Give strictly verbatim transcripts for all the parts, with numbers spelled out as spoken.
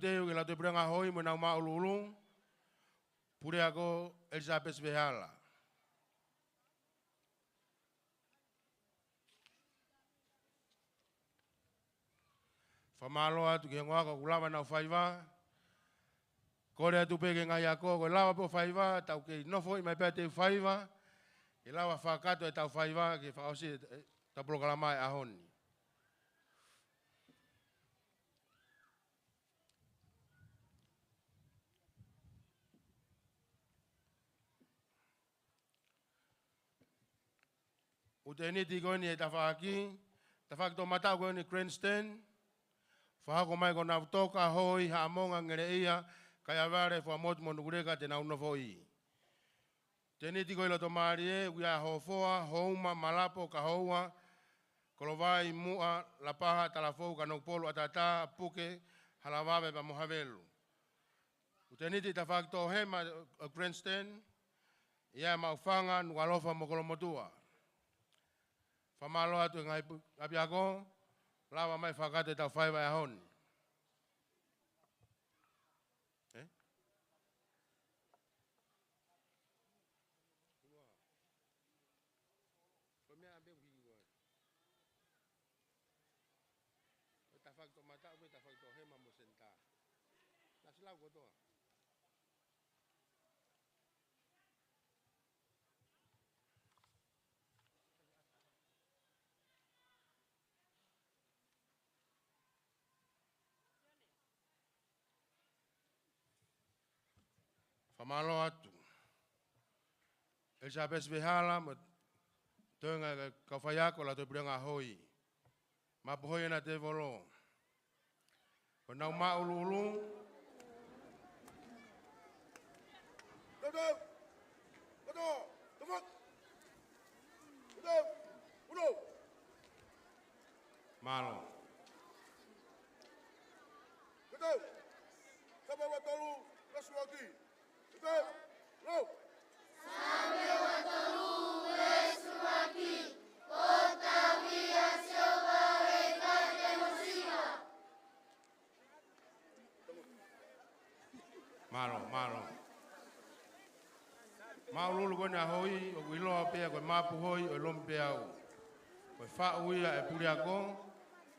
teu ki he Lautohi Puleʻanga Hoi mo ʻenau māʻuluʻulu, Puleako ʻElisapesi Vehala. Fakamālō atu ki he ongo ako kuo lava ʻenau faiva. Kole atu pē ki he ngaahi ako, ko e lava pē ʻo faiva, tau kei nofoʻi mai pē ʻa e teu faiva, ke lava fakakakato ʻetau faiva, ke fakaʻosi ʻetau polokalama ʻo e ʻaho ni. ʻUtēniti ko eni ʻi he tafaʻaki, tafaʻaki toʻomataʻu ko eni grandstand, fakahoko mai ko Navutoka, Hoi, Haʻamonga, Ngeleʻia, Kaiavale, Fuaʻamotu mo Nukuleka te nau nofoʻi. ʻUtēniti ko ē ʻi loto mālie, ʻoku ʻi ai ʻa Hofoa, Houma, Malapo, Kahoua, Kolovai, Muʻa, Lapaha, Talafou, Kanokupolu, ʻAtatā, Puke, Halavave pea mo Havelu. ʻUtēniti tafaʻaki toʻohema ʻo e grandstand, ʻi ai ʻa Maʻufanga, Nukuʻalofa mo Kolomotuʻa. Fakamālō atu ki he ngaahi pu-, ʻapiako, lava mai fakakakato ʻetau faiva ʻo e ʻaho ni. Eh? Ko e meʻa ʻa pē ʻoku hiki ko ē. Ko e tafaʻaki toʻomataʻu, ko e tafaʻaki toʻohema mo e senitā. Naʻa siʻi lau kotoa. Fakamālō atu. ʻElisapesi Vehala mo e toenga e kau faiako Lautohi Puleʻanga Hoi. Mapu Hoi ʻena tēvolo. Ko ʻenau māʻuluʻulu. Tau, tau. Tau, tau. Tau, tau. Uno. Mālō. Tau, tau. Same ua tolu, Vesuaki. Tau, tau. Uno. Same ua tolu, Vesuaki. Ko tau ia Sihova ʻe kate mo siva. Mālō, mālō. Māʻuluʻulu ko eni ʻa Hoi, ʻoku ʻiloa pē ia ko e Mapu Hoi ʻo e Lomipeau. Ko e faʻu ia ʻa e Puleako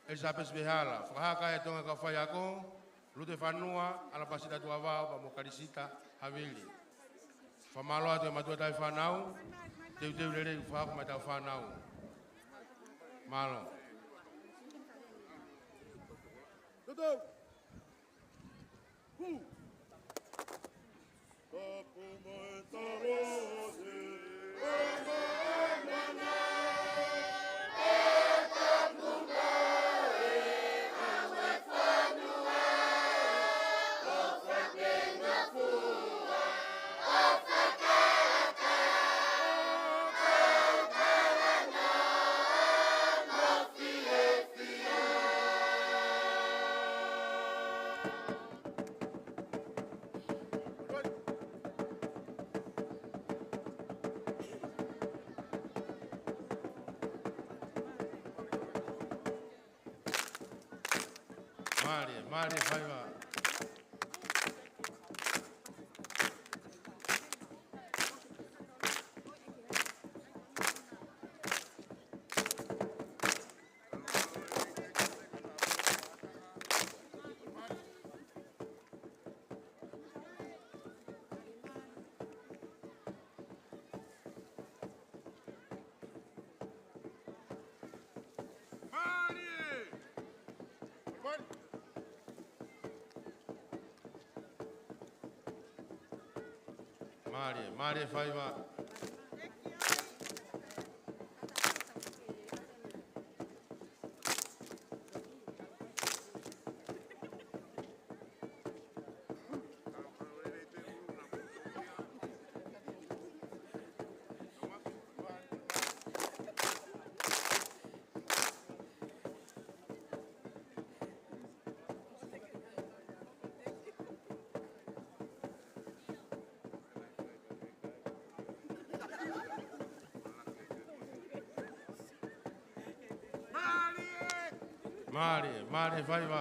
ʻElisapesi Vehala. Fakahā ki ai e toenga e kau faiako, Lute Fanua, ʻAlapasita Tuʻavao, pea mo Kalisita Havili. Fakamālō atu e mātuʻa taʻefānau, teuteu lelei ʻoku fakahoko mai ʻetau fānau. Mālō. Tau, tau. Hū. Mālie, mālie faiva. Mālie, mālie faiva. Mālie, mālie faiva.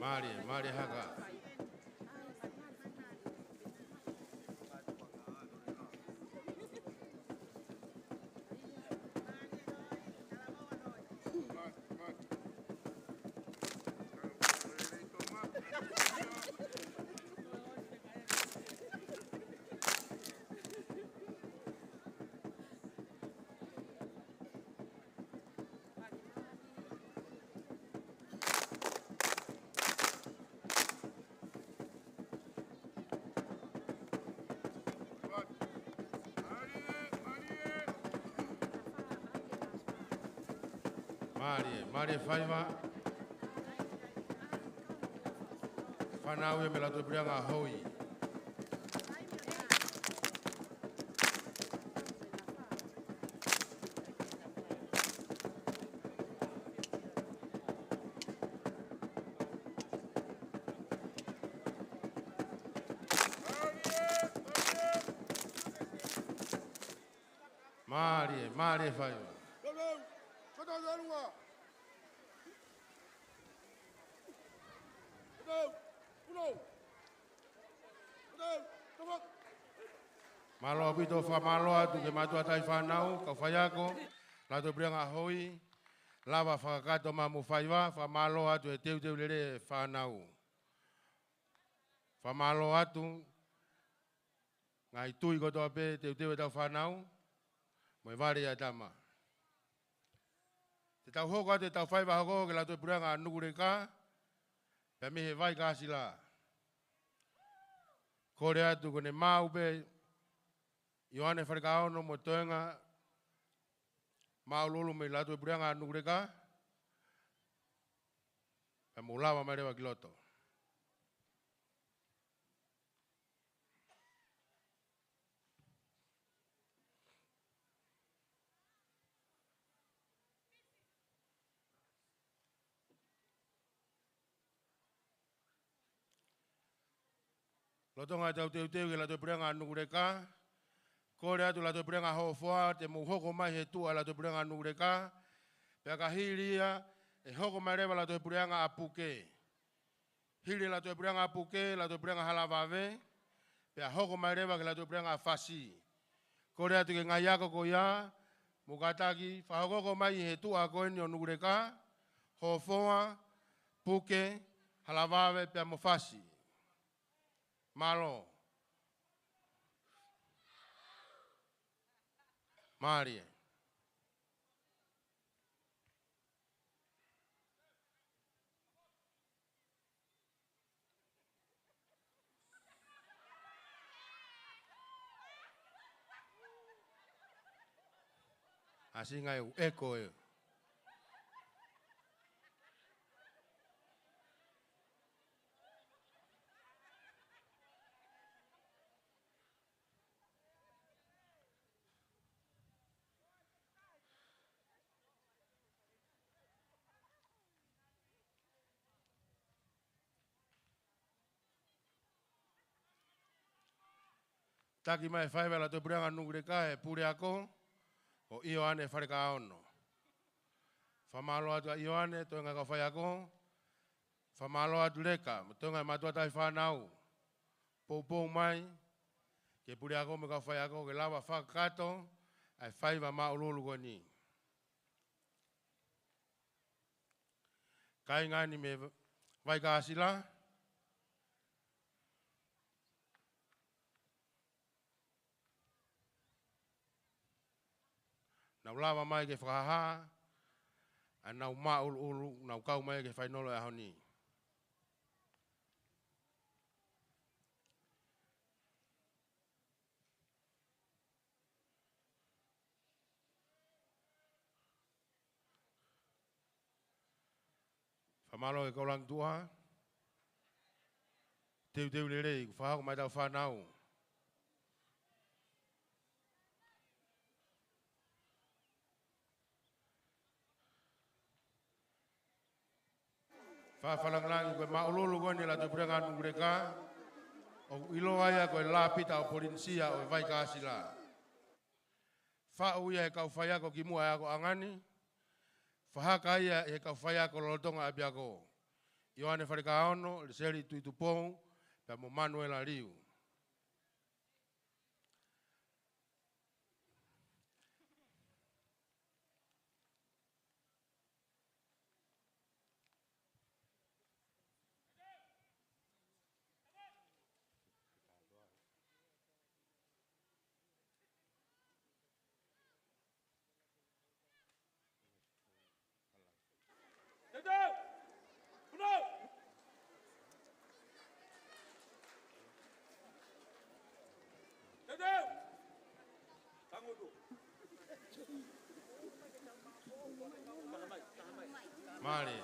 Mālie, mālie haka. Mālie, mālie faiva. Fānau ia mei he Lātue Puleʻanga Hoi. Mālie, mālie faiva. Mālō ʻaupito, fakamālō atu ki he mātuʻa taʻi fānau, kau faiako, Lātue Puleʻanga Hoi, lava fakakakato mai hoʻomou faiva, fakamālō atu he teuteu lelei e fānau. Fakamālō atu, ngaahi tui kotoa pē, teuteu ʻetau fānau, mo e vale ʻa e tama. Te tau hoko atu ʻetau faiva hoko ki he Lātue Puleʻanga Nukuleka, pea mei he Vai Kāsila. Kole atu ko ʻene maʻu pē ʻIoane Falekaono mo e toenga māʻuluʻulu mei he Lātue Puleʻanga Nukuleka, pea mou lava mai leva ki loto. Lolotonga ʻetau teuteu ki he Lātue Puleʻanga Nukuleka, kole atu Lātue Puleʻanga Hofoa, te mou hoko mai he tuʻa Lātue Puleʻanga Nukuleka, pea ka hili ia, ʻe hoko mai leva Lātue Puleʻanga ʻa Puke. Hili Lātue Puleʻanga ʻa Puke, Lātue Puleʻanga Halavave, pea hoko mai leva ki he Lātue Puleʻanga ʻa Fasi. Kole atu ki he ngaahi ako ko ia, mou kātaki, fakahoko mai he tuʻa ko eni ʻo Nukuleka, Hofoa, Puke, Halavave, pea mo Fasi. Mālō. Mālie. ʻAsi ngai u eko e. Taki mai e faiva Lātue Puleʻanga Nukuleka he puleako, ko ʻIoane Falekaono. Fakamālō atu ʻa ʻIoane, toenga kau faiako, fakamālō atu Leka, mo e toenga mātuʻa taʻi fānau. Poupou mai, ki he puleako mo e kau faiako, ke lava fakakakato, ʻa e faiva māʻuluʻulu ko eni. Kāinga ni mei Vai Kāsila. Nau lava mai ke fakahā, ʻa ʻenau māʻuluʻulu, nau kau mai ke fainolo e ʻaho ni. Fakamālō e kau langi tuʻa. Teuteu lelei, kuo fakahoko mai ʻetau fānau. Fakafalangilangi ko e māʻuluʻulu ko eni Lātue Puleʻanga Nukuleka, ʻoku ʻiloa ia ko e Lapita ʻo Polinisia ʻo e Vai Kāsila. Faʻu ia he kau faiako kimuʻa e akoʻanga ni, fakahaka ia he kau faiako lolotonga ʻapiako. Ioane Falekaono, Liseli Tuitupou, pea mo Manuela Liu. Mālie.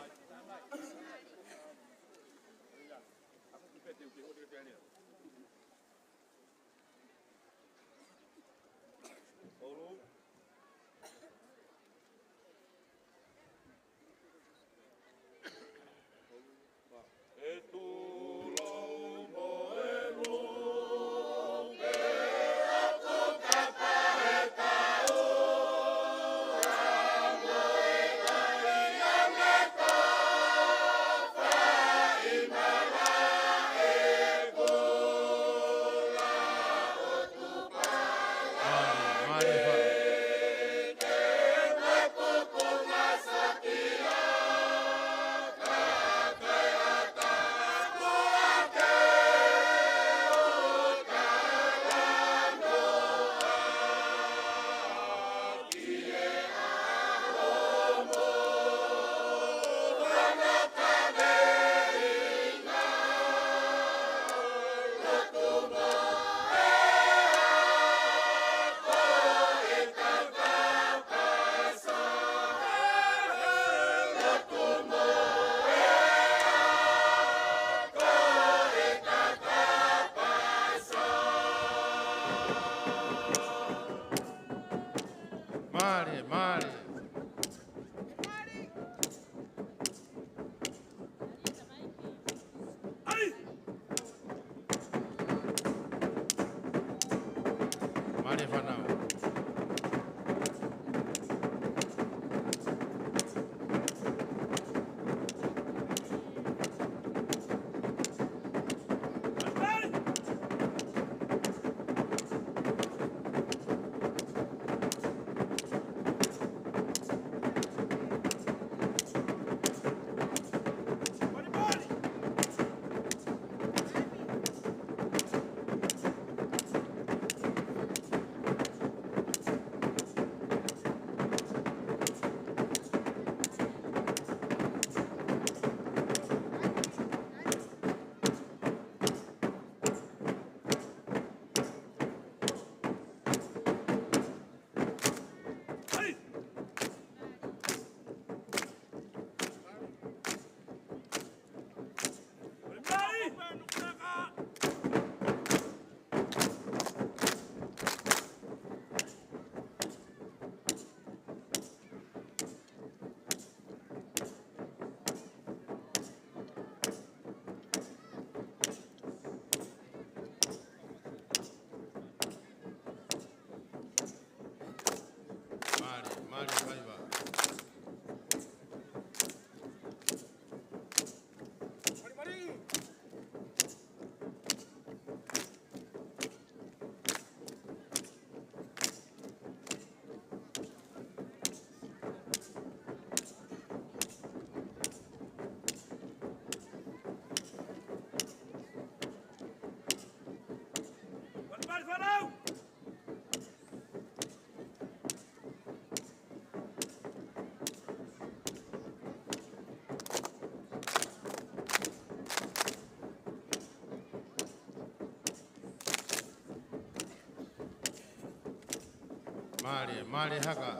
Mālie, mālie. Mālie fānau. Mālie, mālie faiva. Mālie, mālie haka.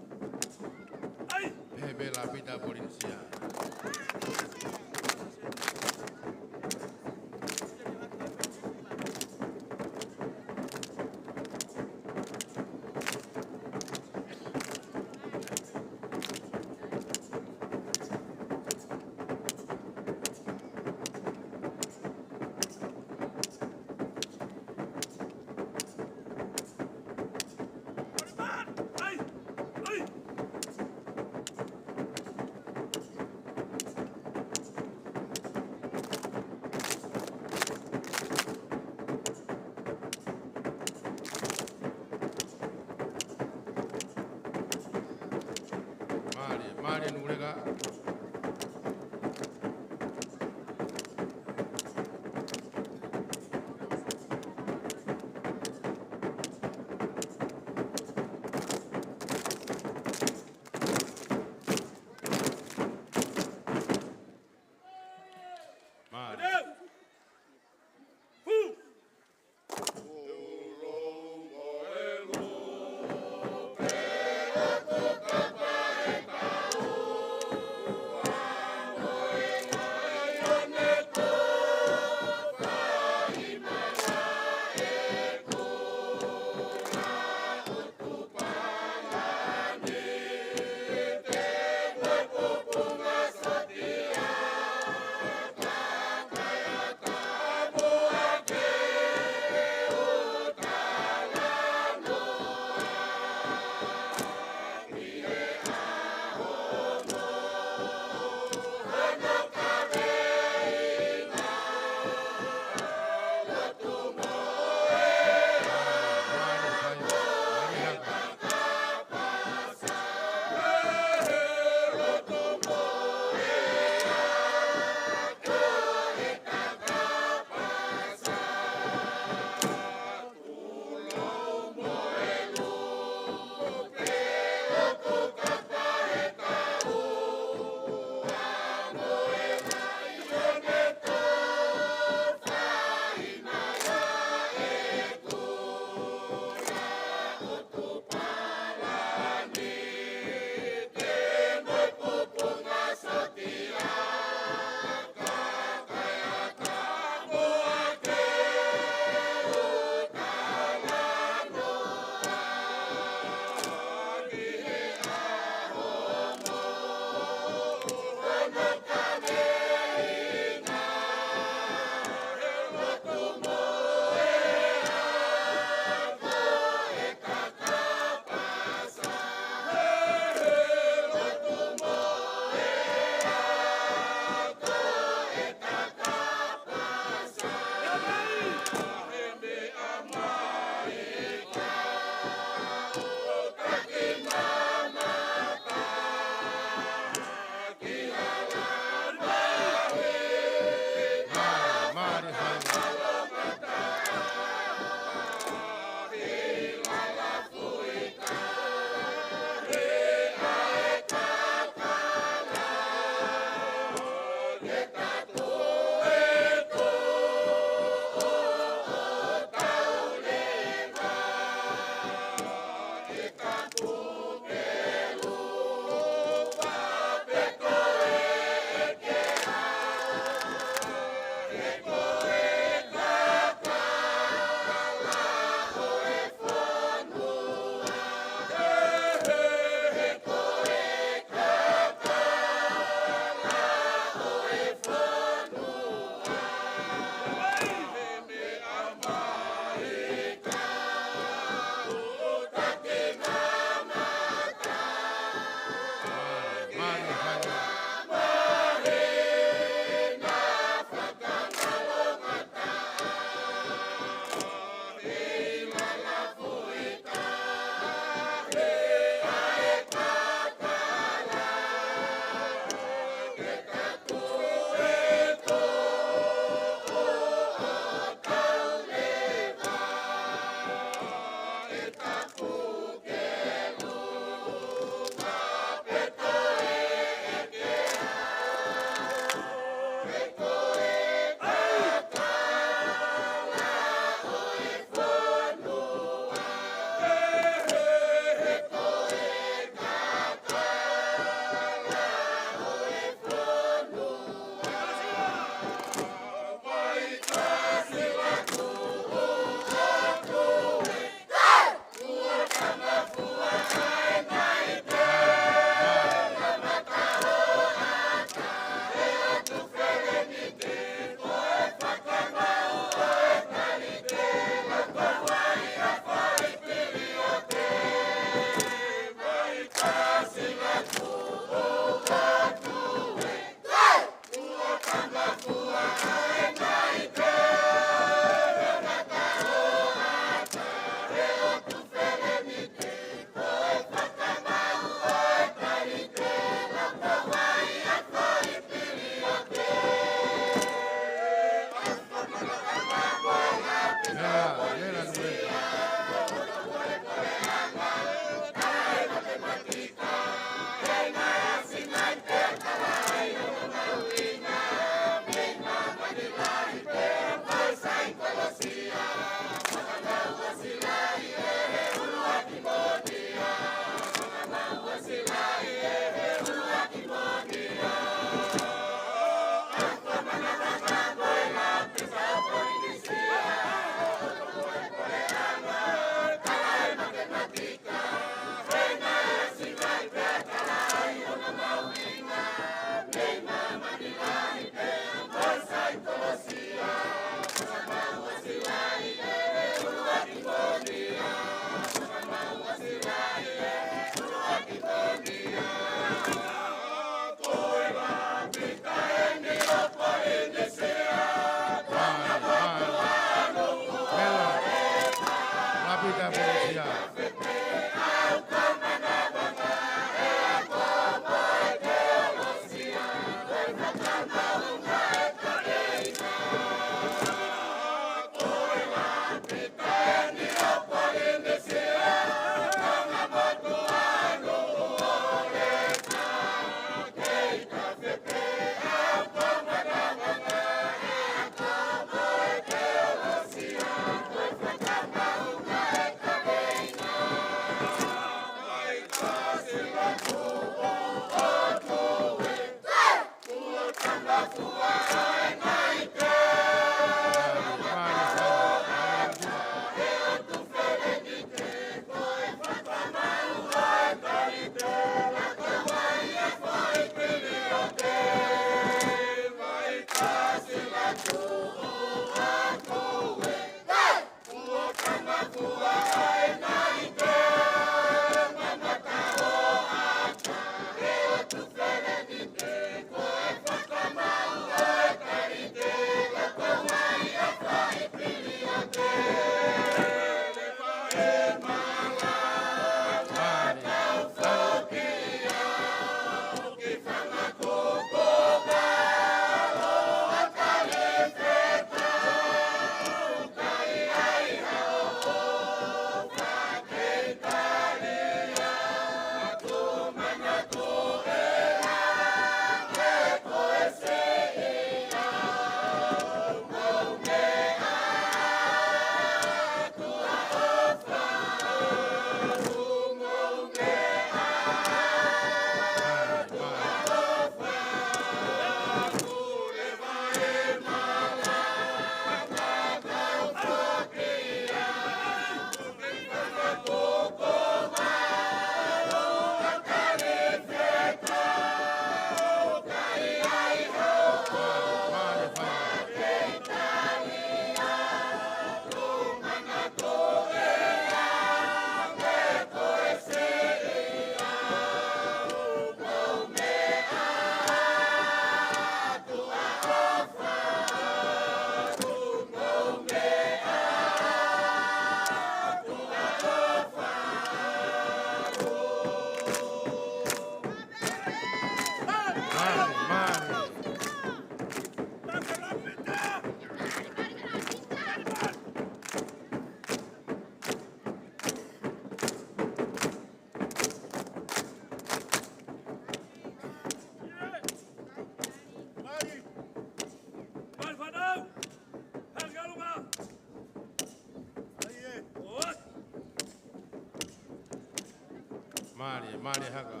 Mālie, mālie haka.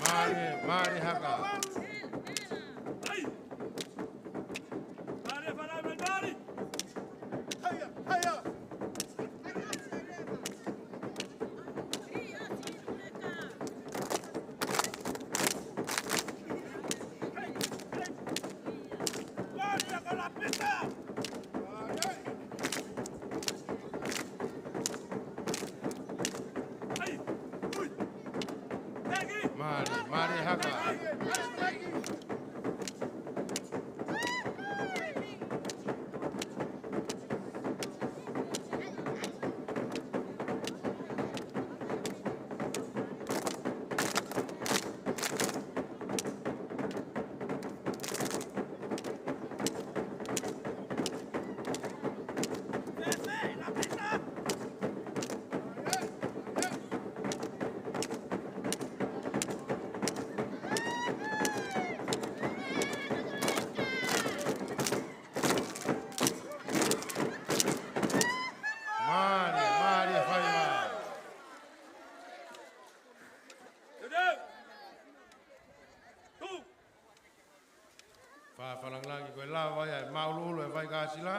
Mālie, mālie haka. Mālie, mālie haka. Mālie, mālie faiva. Fakalangilangi ko e lava ia ʻe Maʻuluʻulu ʻa e Vaikāsila,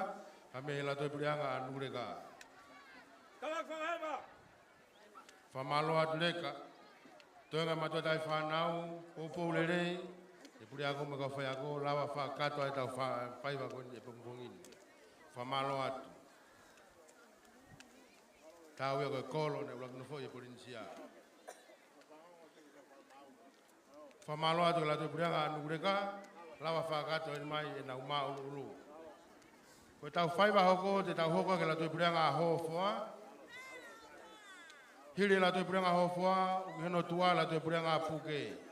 ka mei he Lātū Puleʻanga ʻa Nukuleka. Fakamālō atu Leka. Toenga mātuʻa taʻe fānau, poupou lelei, ʻe Puleako mo e kau faiako, lava fakakakato ʻa ʻetau fa-, faiva ko eni ʻi he pongipongi ni. Fakamālō atu. Tau ia ko e kolo ne ʻuluaki nofoʻi ʻe Polinisia. Fakamālō atu ki he Lātū Puleʻanga ʻa Nukuleka, lava fakakakato eni mai ʻenau Maʻuluʻulu. Ko ʻetau faiva hoko, te tau hoko ki he Lātū Puleʻanga ʻa Hofoa. Hili Lātū Puleʻanga ʻa Hofoa, ʻoku ʻi hono tuʻa Lātū Puleʻanga ʻa Puke.